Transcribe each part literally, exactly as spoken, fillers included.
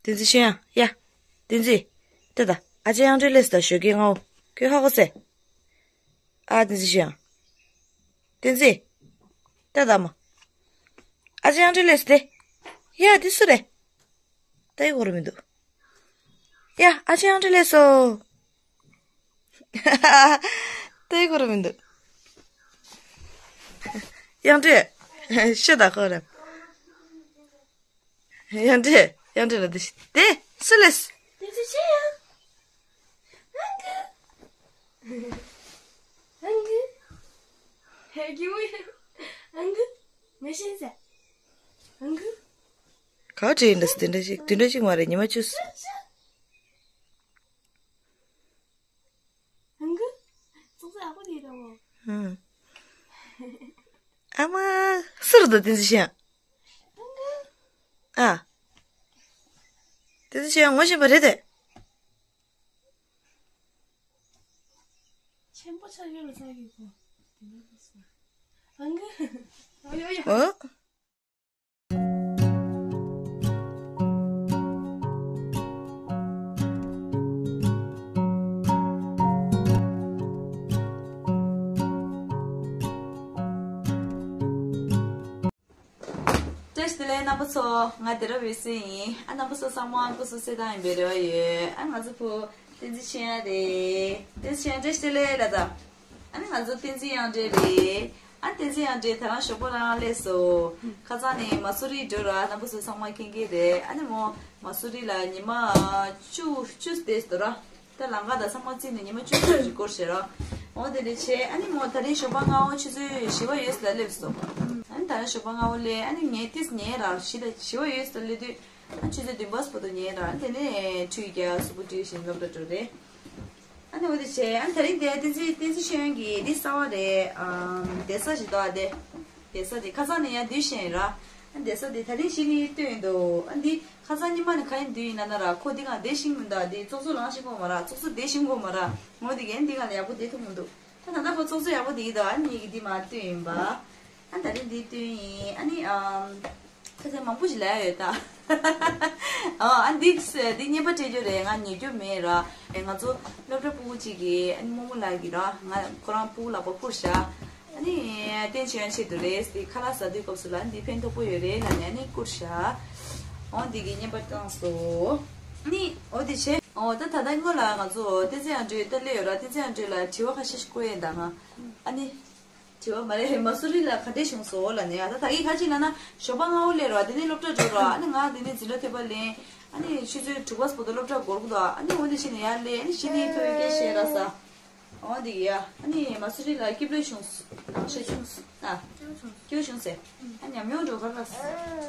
བསྟན་འཛིན་ཤེས་ཡང་། ཡ། བསྟན་འཛིན། ལྟ་ད། ཨ་ཅེ་དབྱངས་སྒྲོན་སླེབས་སོང་ད། ཞོགས་ཀས་སྔ་བོ། ཁྱོད་ཧ་གོ་སོང་། ཨ། བསྟན་འཛིན་ཤེས་ཡང་། བསྟན་འཛིན། ལྟ་ད་མ། ཨ་ཅེ་དབྱངས་སྒྲོན་སླེབས་སོང་སྟེ། ཡ། འདི་སུ་རེད། ལྟ་ཡི་གོ་ར་མི་འདུག་ཡ། ཨ་ཅེ་དབྱངས་སྒྲོན་སླེབས་སོང་། ལྟ་ཡི་གོ་ར་མི་འདུག་དབྱངས་སྒྲོན། ཤོད་ད་ཁོ་ར། དབྱངས་སྒྲོན། དབྱངས་སྒྲོན་ལ་འདི་ཤི། དེ་སུ་ལས། དེ་ཚོ་ཆེ་ཡ། ཨང་ཀི། ཨང་ཀི། ཧེ་ཀྱི་མོ་ཡ། ཨང་ཀི། ངས་ཤེས་ཟེར། ཨང་ཀི། ག་བྲིས་འདྲ་སི་དེ་འདྲ་ཞིག་དེ་འདྲ་ཞིག་མ་རེད། ཉི་མ་བཅུ། ཨང་ཀི། ཙོག་ཙོག་ཨ་ཁུ་དེ་ར་བོ། ཨ་མ། སུ་རེད་འདུག་བསྟན་འཛིན་ཤེས་ཡང་། ཨ། བསྟན་འཛིན་ཤེས་ཡང་ངོ་ཤེས་པ་རེད་དེ། ཆེན་པོ་ཆགས་ཡོད་ལ་ཆགས་ཡོད་གོ། ཨང་ཀི། ཨོ་ཡོ་ཡོ། ཨོ། བཀྲ་ཤིས་བདེ་ལེགས་རྣམ་པ་ཚོ། ང་དེ་ར་བའི་སྲས་ཡིན། ཨ། རྣམ་པ་ཚོ་ཚང་མ་སྐུ་གཟུགས་གསལ་ཐང་ཡིན་པའི་རེ་བ་ཡོད། ཨ། ང་ཚོ་བུ་བསྟན་འཛིན་ཤེས་ཡང་རེད། བསྟན་འཛིན་ཤེས་ཡང་བཀྲ་ཤིས་བདེ་ལེགས་ལ་ད། ཨ་ནི་ང་ཚོ་བསྟན་འཛིན་དབྱངས་སྒྲོན་རེད། ཨ། བསྟན་འཛིན་དབྱངས་སྒྲོན་ད་རང་ཞོགས་པ་རང་སླེབས་སོང་། ཁ་སང་ནས་མ་སུ་རི་འགྲོ་ར། རྣམ་པ་ཚོ་ཚང་མ་མཁྱེན་གྱི་རེད། ཨ་ནི་མོ་མ་སུ་རི་ལ་ཉི་མ་བཅུ་བཅུ་བསྡད་སོང་ར། ད་ལམ་ཁ་དང་ཚང་མ་བརྩིས་ནས་ཉི་མ་བཅུ་ཙམ་ཞིག་འགོར་ཤག་ར། འོ་དེ་འདྲ་བྱས། ཨ་ནི་མོ་ད་རིང་ཞོགས་པ་སྔ་བོ་ཆུ་ཚོད་བཞི་པ་ཡོལ་ལ་སླེབས་སོང་། ཨ་ནི་ད་རིང་ཞོགས་པ་སྔ་བོ་སླེབས། ཨ་ནི་ངས་ཏིས་ཉལ་ར། བཞི་དང་བཞི་པ་ཡོལ་ལ་སླེབས་དུས། ཨ། ཆུ་ཚོད་བདུན་པ་བར་དུ་ཉལ་ར། དེ་ནས་ཁྲུས་རྒྱག་གཟུགས་པོ་བཀྲུས་བཞིན་སློབ་གྲྭ་འགྲོ་རེད། ཨ་ནི་འོ་དེ་བྱས། ཨ་ནི་ད་རིང་དེ་བསྟན་འཛིན་བསྟན་འཛིན་ཤེས་ཡོན་གྱི་འདི་གསར་པ་རེད། ཨམ། བསྡད་ས་ཞིག་འདུག་ཨ། དེ་བསྡད་ས་དེ་ཁ་སང་ནས་ཡར་བསྡུས་བཞིན་ར། ཨ། བསྡད་ས་དེ་ད་རིང་གཞི་ནས་བསྡུས་ཡིན་འདུག་ཨ། འདི་ཁ་སང་ཉི་མ་ནས་ག་རེ་བསྡུས་ཡིན་ལབ་ན་ར། ཁོ་འདི་ག་བསྡད་ཤེས་མི་འདུག་འདི་ཙོག་ཙོག་ལངས་ཤེས་གོ་མ་ར། ཙོག་ཙོག་བསྡད་ཤེས་གོ་མ་ར། འོ་དེ་གས་འདི་ག་ལ་ཡག་པོ་བསྡད་ཐུབ་མི་འདུག་ད་ད་ལྟ་ཁོ་ཙོག་ཙོག་ཡག་པོ་བསྡད་ཀྱི་འདུག་ཨ་ནི་ངས་ཀྱིས་འདི་མར་བསྡུས་ཡིན་པ། ཨ། ད་རིང་འདི་བསྡུས་ཡིན། ཨ་ནི། ཨམ། ཁ་སང་མང་པོ་ཞིག་ལབ་ཡ་ཡོད་ད། ཨོ། ཨ། འདི་འདི་བརྙན་པར་སྤྲད་རྒྱུ་རེད། ང་ཉན་རྒྱུ་མེད་ར། ང་ཚོ་སློབ་གྲྭ་སྤུ་གུ་གཅིག་གིས། ཨ་ནི་རྨོ་མོ་ལགས་ཀྱིས་ར། ང་ཁོ་རང་སྤུ་གུ་ལག་པ་བསྐུར་ཤག་ཨ་ནི་བསྟན་ཆོས་ཡང་ཆེད་དུ་རེད། དེ་ཁ་ལག་ཟ་དུས་སྐབས་སུ་ལ་འདི་ཕན་ཐོགས་པོ་ཡོད་རེད་ལབ་ནས་ཨ་ནི་བསྐུར་ཤག་ཨོ། འདི་གི་བརྙན་པར་བཏང་སོང་། ཨ་ནི་འོ་དེ་བྱས། ཨོ། ད་ད་ལྟ་སྔོན་ལ་ང་ཚོ་བསྟན་འཛིན་དབྱངས་སྒྲོན་ད་སླེབས་ཡོད་ར། བསྟན་འཛིན་དབྱངས་སྒྲོན་ལ་དྲི་བ་ཁ་ཤས་ཤིག་བཀོད་ཡིན་ད་ང་། ཨ་ནི། དྲི་བ་མ་རེད། མ་སུ་རི་ལ་ག་འདྲས་བྱུང་སོང་ལབ་ནས། ཨ། ད་ད་གིན་ག་ཅིག་ལབ་ན་ཞོགས་པ་སྔ་བོ་སླེབས་ར། དེ་ནས་སློབ་གྲྭ་འགྲོ་ར། ཨ་ནི་ང་དེ་ནས་འཛིན་གྲྭ་ཐོན་པ་ལེན། ཨ་ནི་ཆུ་ཚོད་དྲུག་པ་བར་དུ་སློབ་གྲྭ་འགོར་གི་འདུག་ཨ་ནི་འོ་དེ་བྱས་ནས་ཡར་སླེབས། ཨ་ནི་གཞི་ནས་ཐོ་ཡོད་སྐད་བཤད་ར་ས། འོ་དེ་གི་ཡ། ཨ་ནི་མ་སུ་རི་ལ་སྐྱིད་པོ་བྱུང་སོང་། ཨ། ཤེས་བྱུང་སོང་། ཨ། སྐྱིད་པོ་བྱུང་སོང་། སྐྱིད་པོ་བྱུང་ཟེར། ཨ། ཉམས་མྱོང་འགྲོ་ག་ར་ས།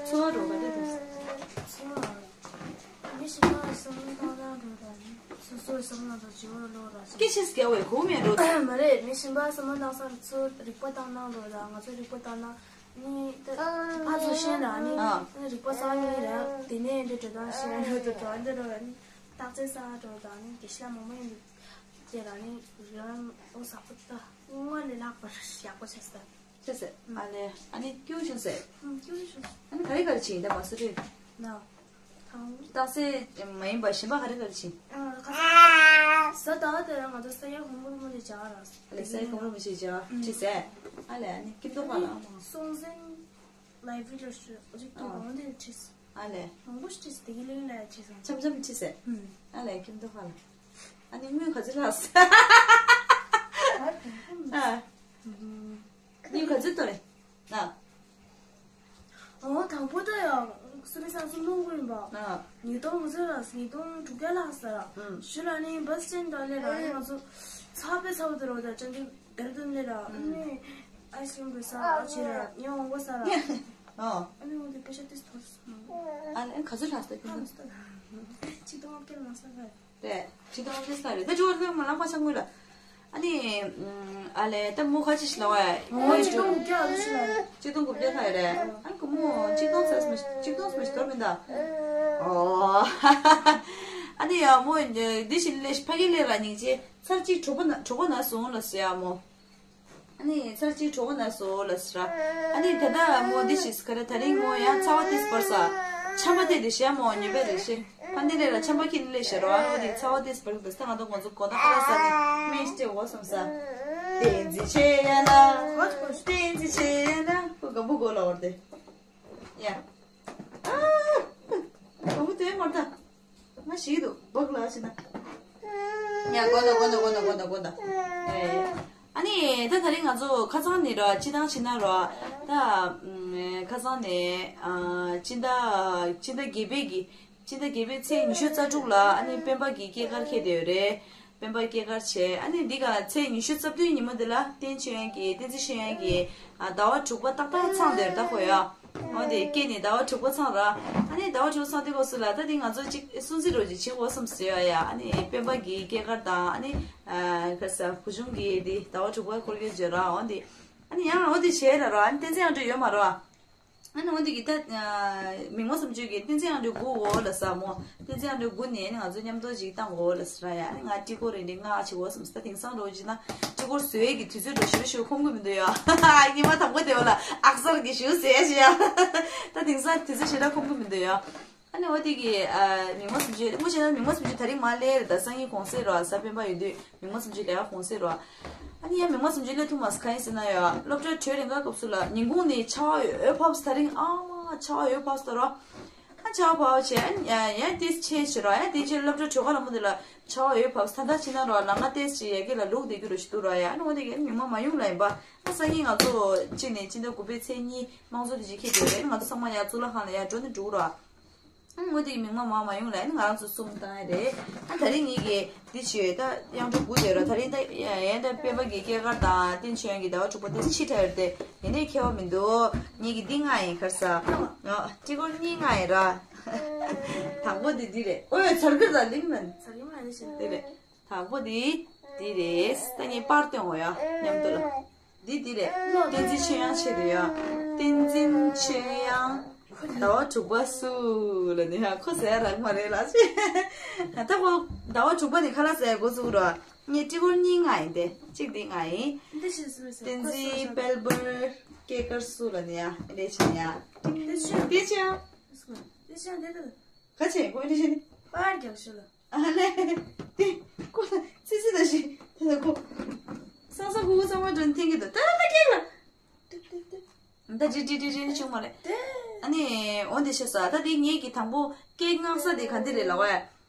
ཚོར་བ་འགྲོ་ག་རེ་འདུག་མི་གཞན་པ་བསམ་བློ་བཏང་སྟངས་འགྲོ་དང་། སོ་སོའི་བསམ་བློ་དང་བརྗེ་བོ་ལོག་ར། སྐད་ཆ་རྒྱག་པའི་གོ་མེད་འགྲོ། མ་རེད། མི་གཞན་པ་བསམ་བློ་བཏང་སྟངས། ཚོ་རིག་པ་བཏང་སྟངས་འགྲོ་དང་། ང་ཚོ་རིག་པ་བཏང་སྟངས་ནི་ད་ཕར་ཚུར་ཤེས་ན་ནི། ཨ། ཨ་ནི་རིག་པ་གསར་རྙིང་རེད། དེ་ནས་འདི་འགྲོ་སྟངས་ཤེས་འགྲོ་དང་། འདི་འགྲོ་ནི་རྟགས་གསལ་གསར་འགྲོ་དང་། ནི་དགེ་བཤེས་མང་པོ་ཡིན་འདུག་དེ་ལ་ནི་རང་ཨོ་ཟ་ཁུ་ད་སྔོན་ལས་ལྷག་པར་ཡག་པོ་བྱས་སོང་། བྱས་སོང་། ཨ་ལས། ཨ་ནི་སྐྱིད་པོ་བྱུང་ཟེར། ཨང་། སྐྱིད་པོ་བྱུང་། ཨ་ནི་ག་རེ་ག་རེ་བྱིན་ད་མ་སུ་རི། ན། དང་། རྟགས་གསལ་མ་ཡིན་པ་གཞན་པ་ག་རེ་ག་རེ་བྱིན། ཨ། ཁ་ས། ད་ལྟ་དེ་རིང་ང་ཚོ་ས་ཡ་ཧོམ་བུ་རུ་མོ་དེ་བྱ་ར། ཨ་ལས། ས་ཡ་ཧོམ་བུ་རུ་མོ་ཞིག་བྱ། ཨང་། བྲིས་ཟེར། ཨ་ལས། ཨ་ནི་སྐྱིད་མདོག་ཁ་ལ། ཨ་མ། སྲོང་བཙན་ལའི་བྷི་རི་ལ་ཞུ། ཨོ་ཅིག་ཏུ་ཨ། གང་དེ་བྲིས། ཨ་ལས། མང་པོ་ཞིག་བྲིས། དེ་གི་ལིང་ལ་བྲིས་སོང་། འཆམ་འཆམ་བྲིས་ཟེར། ཨང་། ཨ་ལས། སྐྱིད་མདོག་ཁ་ལ། ཨ་ནི་དངུལ་ག་ཚོད་ལྷག་སོང་། ཨ། དངུལ་ག་ཚོད་ཐོབ་རེད། ཨ། ཨོ། དང་པོ་ད་ཡང་སུ་མི་སང་སུ་མོང་གོ་ཡིན་པ། ཨ། ཉིས་སྟོང་ག་ཚོད་ལ། ཉིས་སྟོང་དྲུག་བརྒྱ་ལྷག་ས་ར། ཨང་། ཞུ་ལ་ནི་བཱས་སི་ཊེན་ད་ལེ་ར། ཨ་ནི་ང་ཚོ་ཚ་བའི་ཚ་བ་དུ་རོ་ད་ཅང་གི་དེར་དུ་ནི་ར། ཨ་ནི་ཨའི་སི་ཀྲིམ་རེ་ས་ཨ་ཆེ་ར་ཉོ་འོང་གོ་ས་ར། ཨོ། ཨ་ནི་འོ་དེ་པེ་ཤ་ཏིས་ཐོར་སོང་། ཨ་ནི་ག་ཚོད་ལྷག་ས་ད་ཁྱོད་ཚོ། ཆིག་སྟོང་ལྔ་བརྒྱ་ལ་མ་ས་ག་རེད། ཆིག་སྟོང་ལྔ་བརྒྱ་ས་རེད། ད་ཅོ་ར་ལ་མ་ལང་པ་ས་ངོས་ལ། ཨ་ནི། ཨ་ལས། ད་མོ་ཁ་ཅིག་ཤི་ལ་བ། ཨོ། ཆིག་སྟོང་དགུ་བརྒྱ་ཨ་ལུ་ཤི་ལ། ཆིག་སྟོང་དགུ་བརྒྱ་ལྷག་ཡོད་རེད། ཨ་ནི་ཁོ་མོ་ཆིག་སྟོང་ཙམ་མ་ཆིག་སྟོང་ཙམ་མ་ཞིག་དོར་མི་འདུག་ཨོ། ཨ་ནི་ཡ་མོ་འདི་ཞིག་ལས་ཕ་གི་ལས་ར་སྙིང་རྗེ། ཚར་གཅིག་གྲོགས་པོ་ན་གྲོགས་པོ་ན་སོང་ལ་ཟེར་ཡ་མོ། ཨ་ནི་ཚར་གཅིག་གྲོགས་པོ་ན་སོང་ལ་ཟེར། ཨ་ནི་ད་ལྟ་མོ་འདི་ཞིག་ག་རེ། ད་རིང་མོ་ཡང་ཚ་བ་ཏིས་བར་ས། ཆམ་པ་དེ་རེ་ཤི་ཡ་མོ་ཉོས་པའི་རེ་ཤི། ཕ་འདི་ལས་ལ་ཆམ་པ་ཁྱེར་ནས་སླེབས་ཤག་རོ། ཨ་ནི་འོ་དེ་ཚ་བ་དེས་བར་དུ་ད་ང་ཚོ་ང་ཚོ་གོ་ད་ཁ་ལག་ཟ་ནས་སྨན་ཞིག་སྤྲད་འོ་བསམ་ས། བསྟན་འཛིན་ཆོས་དབྱངས་ལ། བསྟན་འཛིན་ཆོས་དབྱངས་ལ་ཁོ་སྒམ་པོ་མགོ་ལ་བོར་ཏེ། ཡ། ཨ། སྒམ་པོ་དེ་མར་ད། ང་ཞིག་འདུག་བག་ལ་ཕྱིན་ན། ཡ་གོ་ད་གོ་ད་གོ་ད་གོ་ད་གོ་ད། ཨེ། ཨ་ནི་ད་ད་རིང་ང་ཚོ་ཁ་སང་ནས་ར་སྤྱི་བཏང་ཕྱིན་ན་ར། ད་ཁ་སང་ནས་ཨ་སྤྱི་ཟླ་སྤྱི་ཟླ་བརྒྱད་པའི་གི་སྤྱི་ཟླ་བརྒྱད་པའི་ཚེས་ཉི་ཤུ་རྩ་དྲུག་ལ་ཨ་ནི་སྤེན་པ་གི་སྐྱེས་སྐར་འཁེལ་བསྡད་ཡོད་རེད། སྤེན་པ་སྐྱེས་སྐར་བྱས། ཨ་ནི་འདི་ག་ཚེས་ཉི་ཤུ་རྩ་བདུན་ཉིན་མོ་འདི་ལ་བསྟན་ཆོས་དབྱངས་ཀྱི་བསྟན་འཛིན་ཆོས་དབྱངས་ཀྱི་ཟླ་བ་དྲུག་པ་ཏག་ཏག་ཚང་བསྡད་ཡོད་ད་ཁོ་ཡ། འོ་དེ་སྐྱེས་ནས་ཟླ་བ་དྲུག་པ་ཚང་ར། ཨ་ནི་ཟླ་བ་དྲུག་ཚང་དུས་སྐབས་སུ་ལ་ད་དེ་ང་ཚོ་གཅིག་སྲུང་བརྩི་རོགས་ཅིག་བྱེད་དགོས་བསམ་ཟེར་ཡ། ཡ་ཨ་ནི་སྤེན་པ་གི་སྐྱེས་སྐར་དང་ཨ་ནི་ག་ས་བུ་ཆུང་གི་དེ་ཟླ་བ་དྲུག་པ་འཁོར་སྐྱོད་བརྗོད་ར། འོ་དེ་ཨ་ནི་ཡང་འོ་དེ་བྱས་ར་ར། ཨ་ནི་བསྟན་འཛིན་དབྱངས་སྒྲོན་ཡོད་མ་རོ། ཨ་ནི་འོ་དེ་གི་ད་མིག་དམར་བསམ་ཆོས་ཀྱི་བསྟན་འཛིན་དབྱངས་སྒྲོན་སྒུག་འོ་ལ་ས་མོ། བསྟན་འཛིན་དབྱངས་སྒྲོན་སྒུག་ནས་ཨ་ནི་ང་ཚོ་མཉམ་དུ་ཅིག་བཏང་འོ་ལ་ས་ར། ཡ་ཨ་ནི་ང་ཏྲི་གོ་རེ་འདྲི་ང་ཨ་ཆི་འོ་བསམ་ས། ད་དེང་སང་རོ་ཅིག་ན་ཏྲི་གོ་བཟོ་ཡས་ཀྱི་དུས་ཚོད་འགྲོ་ཞུ་ར་ཞུ་ཁོམ་གི་མི་འདུག་ཡ། ཉི་མ་དང་པོ་དེ་འོ་ལ་ཨག་སར་གི་ཞུ་ཟེར་ཡ་ཞུ་ཡ། ད་དེང་སང་དུས་ཚོད་ཞེ་དྲག་ཁོམ་གི་མི་འདུག་ཡ། ཨ་ནི་འོ་དེ་གི་མིག་དམར་བསམ་ཆོས་དངོས་བྱས་ན་མིག་དམར་བསམ་ཆོས་ད་རིང་མ་སླེབས་རེད། ད་སང་ཉིན་གུང་སེང་རོ། གཟའ་སྤེན་པ་ཡོད་དུས་མིག་དམར་བསམ་ཆོས་ལས་ཀ་གུང་སེང་རོ། ཨ་ནི་ཡང་མིག་དམར་བསམ་ཆོས་སླེབས་ཐུབ་མ་སོང་། གང་ཡིན་ཟེར་ན་ཡ་སློབ་གྲྭར་བྲོས་རན་ཁ་སྐབས་སུ་ལ་ཉིན་གུང་ནས་ཆར་པ་ཡོད་ཕབ་ས། ད་རིང་ཨ་མ་ཆར་པ་ཡོད་ཕབ་ས་རོ། ཨ་ཆར་པ་བབས་བྱས་ཨ་ནི་ཡང་ཏིས་ཆེ་ཆེ་རོ། ཡང་དེ་ཕྱིར་སློབ་གྲྭ་བྲོས་ཁ་ལ་མོ་དེ་ལ་ཆར་པ་ཡོད་ཕབ་ས། ད་ལྟ་ཕྱིན་ན་རོ་ལམ་ཁ་ཏིས་ཆེ་ཡ་གི་ལ་ལུག་དེ་གི་རོ་ཞིག་འདུག་རོ། ཡ་ཨ་ནི་འོ་དེ་གི་ཉི་མ་མ་ཡོང་ལ་ཡིན་པ། ཨ་སང་ཉིན་ང་ཚོ་གཅིག་ནས་སྤྱི་ཟླ་དགུ་པའི་ཚེས་གཉིས་དམངས་གཙོ་དེ་ཅིག་འཁེལ་དེ་རེད། ང་ཚོ་ཚང་མ་ཡ་གཙུག་ལག་ཁང་ལ་ཡ་འགྲོ་ནི་འགྲོ་རོ། ཨ་ནི་འོ་དེ་གི་མིག་དམར་མ་མ་ཡོང་ལ་ཨ་ནི་ང་རང་ཚོ་གསུམ་བཏང་ཡ་རེད། ཨ་ད་རིང་ངེད་ཀྱི་འདི་བྱོས་ད་དབྱངས་སྒྲོན་སྒུག་བསྡད་རོ། ད་རིང་ད་ཡ་ཡ་ད་སྤེན་པ་གི་སྐྱེས་སྐར་དང་བསྟན་ཆོས་དབྱངས་ཀྱི་ཟླ་བ་དྲུག་པ་དེ་ཕྱི་དྲགས་ཡོད་དེ་ཡིན་ནའི་ཁྱད་པར་མི་འདུག་ངེད་ཀྱི་འདི་ལྔ་ཡིན་ཁར་ས། ཨ་ཏྲི་གོར་གཉིས་ལྔ་ཡིན་ར། དང་པོ་དེ་འདི་རེད། ཨོའི་ཚར་གི་ར་ལིང་མན། ཚར་གི་མ་རེད་ཤི་དེ་རེད། དང་པོ་དེ་འདི་རེད། ད་ངས་པར་སྟོན་འོ་ཡ་མཉམ་དུ་ལ། འདི་འདི་རེད། བསྟན་འཛིན་ཆོས་དབྱངས་ཆེད་དུ་ཡ། བསྟན་འཛིན་ཆོས་དབྱངས་ཟླ་བ་དྲུག་པ་སུ་ལ་ནི་ཡ་ཁོ་ཟེར་རག་མ་རེད་ལ་ཆེ། ད་ཁོ་ཟླ་བ་དྲུག་པ་ནི་ཁ་ལག་ཟ་ཡ་འགོ་བཙུགས་རོ། ངས་ཏྲི་གོར་གཉིས་ལྔ་ཡིན་ཏེ། གཅིག་འདི་ལྔ་ཡིན། འདི་ཤེས་སུ་མེད་ས། བསྟན་འཛིན་དཔལ་འབར་སྐྱེས་སྐར་སུ་ལ་ནི་ཡ་འདི་བྱས་ཡ། འདི་ཤེས། འདི་བྱས་ཡ། འདི་ཤེས་འདི་ལྟ། ག་བྱས་ཁོ་འདི་བྱས་ནི། པར་རྒྱག་ཤོག་ལ། ཨ་ལེ། དེ་ཁོ་ལ་ཙི་ཙི་ད་ཞིག་དེ་ལ་ཁོ། ས་ས་ཁུ་ཁུ་ཚང་མ་འགྲོ་འཐེན་གི་འདུག་ད་ད་ད་ཀེག་ལ། ད་ཇི་ཇི་ཇི་ཇི་ནི་བྱུང་མ་རེད། ཨ་ནི་འོ་འདི་བཤད་ས། ད་དེ་ངེད་ཀྱི་དང་པོ་ཀེག་མངགས་ས་དེ་ག་འདི་རེད་ལ་བས།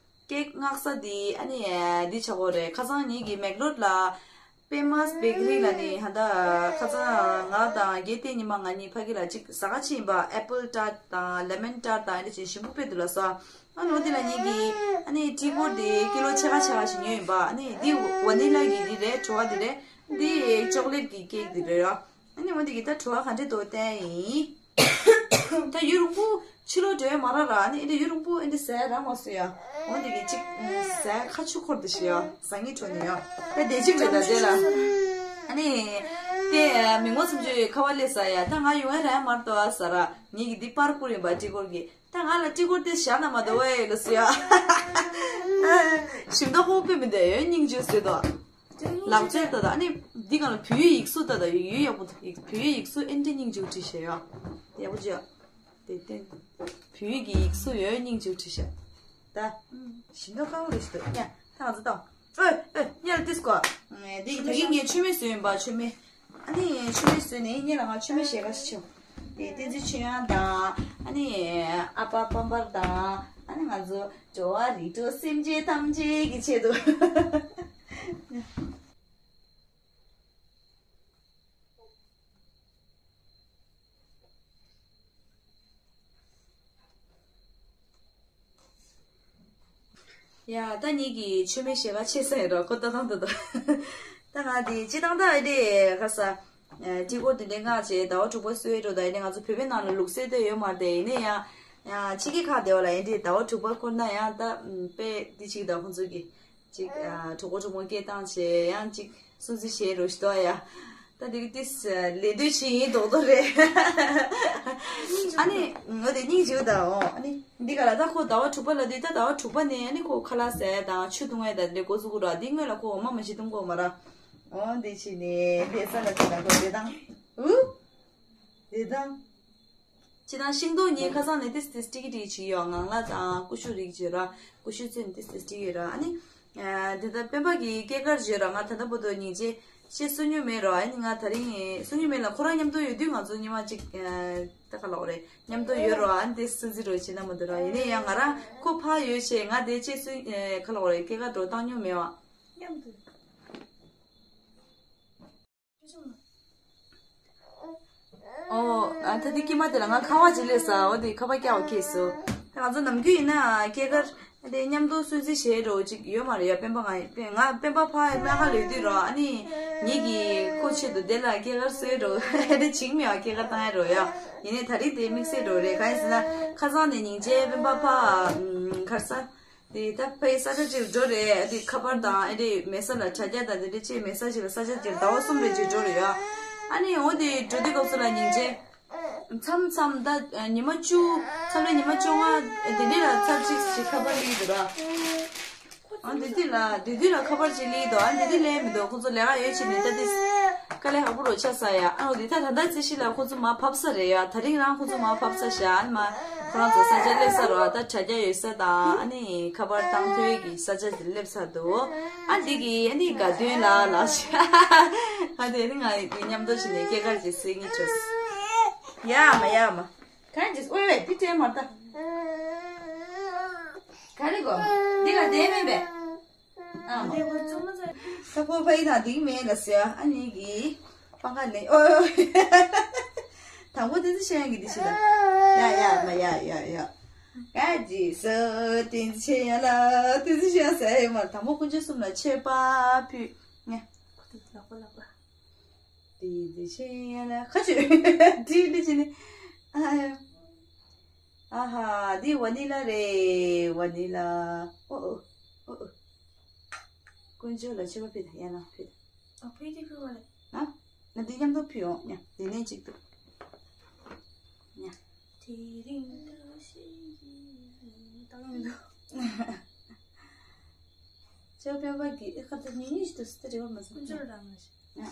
ཀེག་མངགས་ས་དེ་ཨ་ནི་འདི་ཆགས་གོ་རེད། ཁ་སང་ངེད་ཀྱི་མེག་ལོད་ལ། པེ་མ་སི་བེ་ཀ་རི་ལ་ནི་ཧ་ད་ཁ་སང་ང་དང་རྒྱལ་བསྟན་ཉི་མ་ང་གཉིས་ཕ་གི་ལ་ཅིག་ཟ་ག་ཕྱིན་པ། ཨེ་པལ་ཊར་ཊི་དང་ལེ་མན་ཊར་ཊི་དང་ཨེ་འདྲ་ཅིག་ཞིམ་པོ་དཔེ་འདུག་ལ་ས། ཨ་ནི་འོ་དེ་ལ་ངེད་ཀྱིས་ཨ་ནི་ཏྲི་གོར་དེ་ཀི་ལོ་ཕྱེད་ཀ་ཕྱེད་ཀ་ཞིག་ཉོས་ཡིན་པ། ཨ་ནི་འདི་ཝ་ནི་ལ་གི་འདི་རེད། བྲོ་བ་འདི་རེད། འདི་ཅོག་ལེཊ་གི་ཀེག་འདི་རེད་ར། ཨ་ནི་འོ་དེ་གི་ད་བྲོ་བ་ག་འདྲ་འདུག་བསྟན་ཡིན། ད་ཡུན་རིང་པོ་ཕྱི་ལོགས་འགྲོ་ཡ་མ་རག་ར། ཨ་ནི་ཨེ་འདྲ་ཡུན་རིང་པོ་ཨེ་འདྲ་ཟས་རག་མ་སོང་ཡ། འོ་དེ་གི་ཅིག་ཟས་ཁ་ཆུ་འཁོར་དེ་ཞིག་ཡ་ཟ་ངེས་བྲོ་ནི་ཡ། ད་དེ་ཅིག་རེད་ད་དེ་ལ། ཨ་ནི་དེ་མི་ངོ་སུམ་ཅུ་ཡི་ཁ་བ་ལས་ཟ་ཡ། ད་ང་ཡོང་ཡ་རག་ཡ་མ་རེད་དོ་ཨ་ཟ་ར། ངེད་ཀྱི་འདི་པར་བསྐུར་ཡིན་པ་ཏྲི་གོར་གི། ད་ང་ལ་ཏྲི་གོར་དེ་བཞག་ན་མ་གཏོགས་ཨེ་ལ་སུ་ཡ། ཞིམ་ད་ཧོ་པེ་མི་འདུག་ཡོད་སྙིང་རྗེ་ཟེར་དོ། ལག་རྩལ་ལྟ་དང་ཨ་ནི་འདི་གང་ལ་བོད་ཡིག་གཟུགས་ལྟ་དང་ཡོད་ཡོད་ཡག་པོ་འདུག་བོད་ཡིག་གཟུགས་ཨེ་འདྲ་སྙིང་རྗེ་བྲིས་ཤག་ཡ། ཡག་པོ་བྱས། དེ་བརྟེན། བོད་ཡིག་གི་ཡིག་གཟུགས་ཡོད་སྙིང་རྗེ་བྲིས་ཤག་ད། ཞིམ་མདོག་ཁ་པོ་རེ་ཞིག་འདུག་ཡ། ད་ང་ཚོ་ལྟ། ཨོ་ཨོ་ཉལ་ཏིས་ཀོ། འདི་ད་གིན་ངས་མཆོད་མེ་བཟོས་ཡིན་པ་མཆོད་མེ། ཨ་ནི་མཆོད་མེ་བཟོས་ནས་ཉལ་ལ་ང་མཆོད་མེ་ཞལ་ཁ་ཞིག་ཆོ། དེ་བསྟན་འཛིན་ཆོས་དབྱངས་དང་ཨ་ནི་ཨ་ཕ་པམ་པར་དང་ཨ་ནི་ང་ཚོ་འགྲོ་བ་རིགས་དྲུག་སེམས་ཅན་ཐམས་ཅད་ཀྱི་ཆེད་དུ། ཡ་ད་ངེད་ཀྱི་མཆོད་མེ་ཞལ་ཁ་ཕྱེ་ས་ཡིན་རོགས་ཁོ་ལྟ་སྟངས་ད་ད། ད་ང་དེ་སྤྱི་བཏང་ད་ཨེ་འདྲས་ཁ་ས། ཨ་ཏྲི་གོར་དེ་འདྲའི་སྔགས་བྱས་ཟླ་བ་དྲུག་པ་གསོལ་འགྲོ་ད་ཡིན་ནའི་ང་ཚོ་བོད་པའི་ནང་ལ་ལུགས་སྲོལ་དེ་ཡོད་མ་རེད་དེ་ཡིན་ནའི་ཡང་། ཡང་ཕྱི་རྒྱལ་ཁག་དེ་བ་ལ་ཡིན་དེ་ཟླ་བ་དྲུག་པ་འཁོར་ན་ཡང་ད་དཔེ་འདི་ཅིག་ད་ཁོང་ཚོ་གི་ཅིག་ཨ་གྲོགས་པོ་གྲོགས་མོ་སྐད་བཏང་བྱས་ཡང་ཅིག་སྲུང་བརྩི་བྱས་རོ་ཞིག་ཏོ་ཡ། ད་དེ་གི་ཏིས་ལས་དོན་ཆེ་ཡིན་རྡོག་རྡོག་རེད། ཨ་ནི་ངོ་དེ་སྙིང་རྗེ་པོ་ད་འོ་ཨ་ནི་འདི་ག་ལ་ད་ཁོ་ཟླ་བ་དྲུག་པ་ལ་དུས་ད་ཟླ་བ་དྲུག་པ་ནས་ཨ་ནི་ཁོ་ཁ་ལག་ཟས་དང་ཆུ་བཏུང་བས་ད་འདི་འགོ་བཙུགས་ར་འདི་སྔོན་ལ་ཁོ་འོ་མ་མ་ཞིག་བཏུང་གོ་མ་ར། འོ་འདི་ཕྱིན་ནས་འདི་ས་ལ་ཁ་ལག་ཁོ་འདི་དང་། ཨུ། འདི་དང་། ཅི་དང་ཤིང་ཏོག་གཉིས་ཁ་སང་ནས་ཏིས་ཏིས་ཏིག་ཏིག་བྱས་ཡོད། ངང་ལ་དང་ཀུ་ཤུ་རིགས་བྱས་ར། ཀུ་ཤུ་ཚོས་ཏིས་ཏིས་ཏིག་ཡོད་ར། ཨ་ནི། ཨ། དེ་ལྟར་སྤེན་པ་གི་སྐྱེས་སྐར་བརྗོད་ར། ང་ད་ལྟ་བར་དུ་སྙིང་རྗེ་ཅེས་གསུང་མྱོང་མེད་ར། ཨ་ནི་ང་ད་རིང་གསུང་མྱོང་མེད་ལ། ཁོ་རང་མཉམ་དུ་ཡོད་དུས་ང་ཚོ་ཉི་མ་གཅིག་ཨ། ད་ག་ལབ་དགོས་རེད། མཉམ་དུ་ཡོད་ར། ཨ་ནི་དེ་སུན་ཙི་རོ་བྱེད་ན་མ་འདུག་ར། ཡིན་ནའི་ཡང་ང་རང་ཁོ་ཕར་ཡོད་བྱས་ང་དེ་ཅེས་གསུང་ཨ། ག་ལབ་དགོས་རེད། སྐྱེས་སྐར་འགྲོ་བཏང་མྱོང་མེད་བ། མཉམ་དུ། ཨོ། ཨ། ད་དེ་དཀྱིལ་མ་དེ་ལ་ང་ཁ་པར་ཅིག་སླེབས་སོང་། འོ་དེ་ཁ་པར་རྒྱག་པ་ཁེལ་སོང་། ད་ང་ཚོ་ནམ་རྒྱུན་ཡིན་ན་སྐྱེས་སྐར་དེ་མཉམ་དུ་སུན་གཙེར་བྱེད་འགྲོ་ཅིག་ཡོད་མ་རེད་ཡ། སྤེན་པ་ང་ང་སྤེན་པ་ཕ་སྨན་ཁང་ལོག་དུས་རོ། ཨ་ནི་ངེད་ཀྱིས་ཁོ་ཆེད་དུ་དེ་ལ་སྐྱེས་སྐར་གསོལ་འགྲོ་དེ་བྱིངས་མེད་པ་སྐྱེས་སྐར་བཏང་ཡ་འགྲོ་ཡ། ཡིན་ནའི་ད་རིང་དེ་དམིགས་བསལ་འགྲོ་རེད། གང་ཡིན་ཟེར་ན་ཁ་སང་ནས་སྙིང་རྗེ་སྤེན་པ་ཕ་ཨམ། ག་རེ་ཟ། དེ་ད་ཕའི་ས་ཆ་ཅིག་འགྲོ་རེད། དེ་ཁ་པར་དང་ཨེ་རེད། མེ་ས་ལ་དྲ་རྒྱ་དང་དེ་འདྲ་ཅིག་མེ་ས་ཅིག་ལ་ས་ཆ་ཅིག་ཟླ་བ་གསུམ་རེ་ཅིག་འགྲོ་རེད་ཡ། ཨ་ནི་འོ་དེ་འགྲོ་དུས་སྐབས་སུ་ལ་སྙིང་རྗེ། མཚམས་མཚམས་ད་ཉི་མ་བཅུ། མཚམས་རེ་ཉི་མ་བཅོ་ལྔ་དེ་འདྲ་ལ་ཚར་གཅིག་ཅིག་ཁ་པར་སླེབས་འདུག་ར། ཨ་དེ་དུས་ལ་དེ་དུས་ལ་ཁ་པར་ཅིག་སླེབས་འདུག་ཨ་དེ་དུས་སླེབས་མི་འདུག་ཁོ་ཚོ་ལས་ཀ་ཡོད་ཕྱིན་ནས་ད་དེ་དཀའ་ལས་ཁག་པོ་རུ་ཆགས་ས་ཡ། ཨ་འོ་དེ་ད་ད་ལྟ་རྩིས་གཞི་ལ་ཁོ་ཚོ་མར་བབས་ས་རེད་ཡ། ད་རིང་རང་ཁོ་ཚོ་མར་བབས་ས་ཤག་ཨ་ནི་མ་ཁོ་རང་ཚོ་ས་ཆ་སླེབས་ས་རོ། ཨ་ད་དྲ་རྒྱ་ཡོད་ས་དང་ཨ་ནི་ཁ་པར་བཏང་ཐུབ་ཀྱི་ས་ཆ་དེ་སླེབས་ཚར་འདུག་ཨ་འདི་གི་ཨ་ནི་དགའ་སྟོན་ལ་ལ་ཤག་ཨ་དེ་ནི་ང་མཉམ་དུ་བྱས་ནས་སྐྱེས་སྐར་གྱི་སེ་ཉིན་བྱོས། ཡ་མ་ཡ་མ། གང་ཅིས་ཨོ་ཝེ་དེ་སྤྲད་མ་ལྟ། ག་རེ་གོ། འདི་ལ་བསྡད་མེད་པས། ཨ་མ། ད་ཁོ་ཕ་ཡི་དང་འདི་མེད་ལ་ཟེར། ཨ་ནི་གི་པང་ཁ་ནས་ཨོ། དང་པོ་བསྟན་འཛིན་ཆོས་དབྱངས་ཀྱི་འདི་ཞིག་ལ། ཡ་ཡ་མ་ཡ་ཡ་ཡ། ག་ཅིས་བསྟན་འཛིན་ཆོས་དབྱངས་ལ། བསྟན་འཛིན་ཆོས་དབྱངས་ཟེར་ཡོད་མ་རེད། དང་པོ་དཀོན་མཆོག་གསུམ་ལ་མཆོད་པ་ཕུལ། ངས། ཁོ་ཚོ་ལག་པ་ལག་པ། དེ་དེ་ཆེ་ཡ་ལ་ཁ་ཆུ་དེ་དེ་ཆེ་ནི། ཨ་ཡ། ཨ་ཧ། འདི་ཝ་ནི་ལ་རེད། ཝ་ནི་ལ། ཨོ་ཨོ། ཨོ་ཨོ། དཀོན་མཆོག་ལ་མཆོད་པ་ཕུལ་དང་། ཡ་ལ་ཕུལ་དང་། ཨ་ཕུལ་དེ་ཕུལ་བ་རེད། ཨ། ང་འདི་མཉམ་དུ་ཕུལ་ཡོང་། ཉ། འདི་ནས་གཅིག་ཏུ། ཉ། དེ་རིང་ད་ཤེས་ཀྱི་བཏང་མི་འདུག་ཅོ་སྤེན་པ་གི་ཨེ་ཁ་ད་ཉིན་ཉིན་ཞིག་ཏུ་སི་ཏ་རེ་བ་མ་ཟིན། ཀུན་སྦྱོར་རང་མ་ཞིག་ཡ།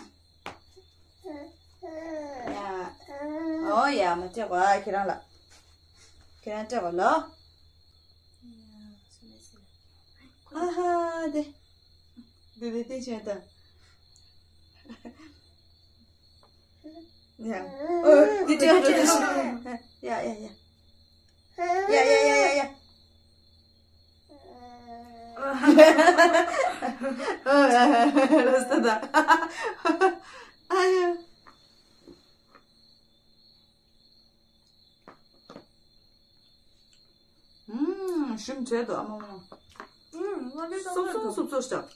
ཨོ་ཡ་མ་སྤྲད་གོ། ཨ་ཁྱེད་རང་ལ། ཁྱེད་རང་སྤྲད་གོ་ལོ། ཨ་ཧ་དེ། དེ་དེ་དེ་བྱས་ད། ཡ། ཨོ་དེ་སྤྲད་གོ་དེ་ཞིག་ཡ་ཡ་ཡ། ཡ་ཡ་ཡ་ཡ་ཡ། ཨ་ཡ། ཨུམ། ཞིམ་བྱས་འདུག་ཨ་མ་མ། ཨུམ། སོབ་སོབ་སོབ་སོབ་བྱས།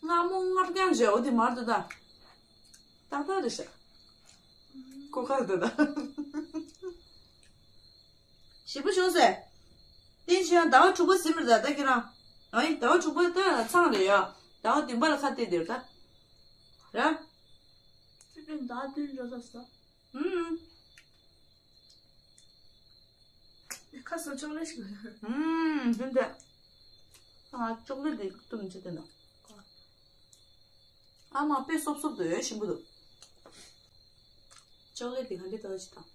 ང་མོ་ངར་རྐྱང་བྱས། འོ་དེ་མར་དུ་ད། ཏག་ཏག་རེད་ཤག་ཁོ་ཁ་དུ་ད། ཞེ་པོ་བྱུང་ཟེར། བསྟན་ཆོས་ཟླ་བ་དྲུག་པ་ཟིན་པ་རེད་ད་ཁྱེད་རང་། ཨའི་ཟླ་བ་དྲུག་པ་ད་ཚང་རེད་ཡ། ཟླ་བ་བདུན་པ་ལ་ཁ་གཏད་དེ་རེད་ད། ར། ཆུ་ཚོད་ཟླ་བདུན་འགྲོ་ས་སོ། ཨུམ། ཁ་སང་ཅོག་ལེ་ཞིག་ཨུམ། བདུན་ད། ང་ཅོག་ལེ་དེ་ཏུམ་ཅི་དེ་ན། ཨ་མ་དཔེ་སོབ་སོབ་འདུག་ཡ་ཞིམ་པོ་འདུག་ཅོག་ལེ་དེ་ག་འདྲ་ལྟ་བ་ཅི་དང་།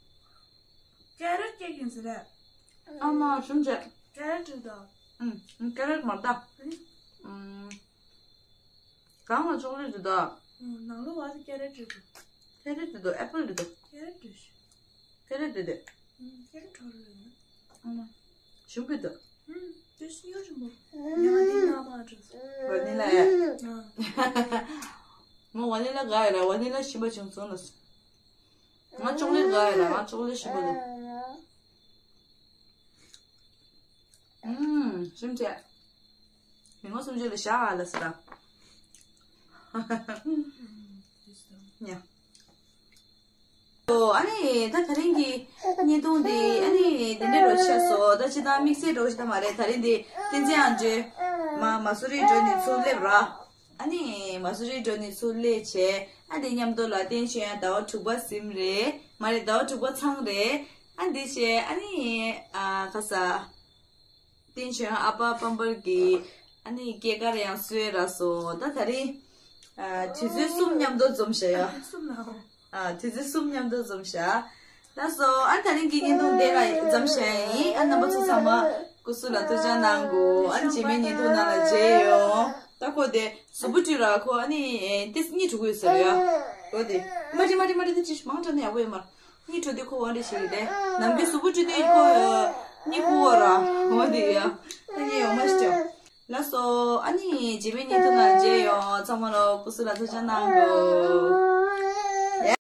ཀེ་རེ་ཊི་ཀེག་ཡིན་ཟེར་རེད། ཨ་མ་ཞུམ་བྱས། ཀེ་རེ་ཊི་རེད་དོ། ཨུམ། ཀེ་རེ་ཊི་མ་རེད་ད། ཨུམ། གང་ལ་ཅོག་ལེ་རེད་དོ། ཨུམ། ནང་ལོགས་ལ་ཀེ་རེ་ཊི་རེད་དོ། ཀེ་རེ་ཊི་རེད་དོ། ཨེ་པལ་རེད་དོ། ཀེ་རེ་ཊི་རེད། ཀེ་རེ་ཊི་རེད། ཨུམ། ཀེ་རེ་ཊི་རེད། ཨ་མ། ཞུམ་གི་འདུག་ཨུམ། དེ་སྨྱོ་ཞིམ་པོ། ཉི་མ་དེའི་ནང་མ་འགྲོ། ཝ་ནི་ལ་ཡ། ཨ། ང་ཝ་ནི་ལ་དགའ་ཡ་ལ། ཝ་ནི་ལ་ཞིམ་པ་བྱུང་སོང་ལ། ང་ཅོག་ལེ་དགའ་ཡ་ལ། ང་ཅོག་ལེ་ཞིམ་པོ་འདུག་ཨུམ། ཞིམ་བྱས། མི་ངོ་སུམ་ཅུ་ལ་བཞག་ཨ་ལ་ཟེར་ད། ཉ། ཨོ། ཨ་ནི་ད་དེ་རིང་གི་བརྙན་ཐུང་འདི་ཨ་ནི་འདི་འདྲ་རོ་ཆགས་སོང་། ད་ཅི་ད་དམིགས་བསལ་རོ་ཞིག་ད་མ་རེད། དེ་རིང་འདི་བསྟན་འཛིན་ཨ་འཇོ་མ་མ་སུ་རི་འགྲོ་ནས་ཚུར་སླེབས་ར། ཨ་ནི་མ་སུ་རི་འགྲོ་ནས་ཚུར་སླེབས་བྱས། ཨ་འདི་མཉམ་དུ་ལ་བསྟན་ཆོས་ཡང་ཟླ་བ་དྲུག་པ་ཟིན་རེད། མ་རེད། ཟླ་བ་དྲུག་པ་ཚང་རེད། ཨ་འདི་བྱས་ཨ་ནི་ཨ་ཁ་ས། བསྟན་ཆོས་ཨ་ཕ་པམ་པར་གྱི་ཨ་ནི་སྐྱེས་སྐར་ཡང་གསོལ་ར་སོང་། ད་དེ་རིང་ཨ་དུས་ཚོད་གསུམ་མཉམ་དུ་འཛོམས་བཞག་ཡ། གསུམ་ལ། ཨ་དུས་ཚོད་གསུམ་མཉམ་དུ་འཛོམས་བཞག་ལགས་སོ། ཨ་ནི་དེ་རིང་གི་བརྙན་ཐུང་འདི་ལ་མཚམས་བཞག་ཡིན། ཨ་ནི་རྣམ་པ་ཚོ་ཚང་མ་སྐུ་གཟུགས་ལ་ཐུགས་ཅག་གནང་དགོས། ཨ་ནི་རྗེས་མའི་བརྙན་ཐུང་ནང་ལ་མཇལ་ཡོང་། ད་ཁོ་དེ་གཟུགས་པོ་བཀྲུས་ར། ཁོ་ཨ་ནི་ཏིས་གཉིད་འགྲོ་གི་ཡོད་ཟེར་ཡ། ཁོ་དེ་མ་རེད་མ་རེད་མ་རེད། ཏིས་ཅིག་མང་དྲགས་ན་ཡག་པོ་ཡོད་མ་རེད། གཉིད་འགྲོ་དུས་ཁོ་འོ་འདྲ་ཞིག་རེད། ནམ་རྒྱུན་གཟུགས་པོ་བཀྲུས་དུས་ཁོ་གཉིད་ཁུག་པ་ར། འོ་དེ་ཡ། ད་ངས་ཡོང་མ་ཤེས། ལགས་སོ། ཨ་ནི་རྗེས་མའི་བརྙན་ཐུང་ནང་མཇལ་ཡོང་། ཚང་མ་ལ་སྐུ་གཟུགས་ལ་ཐུགས་ཅག་གནང་དགོས།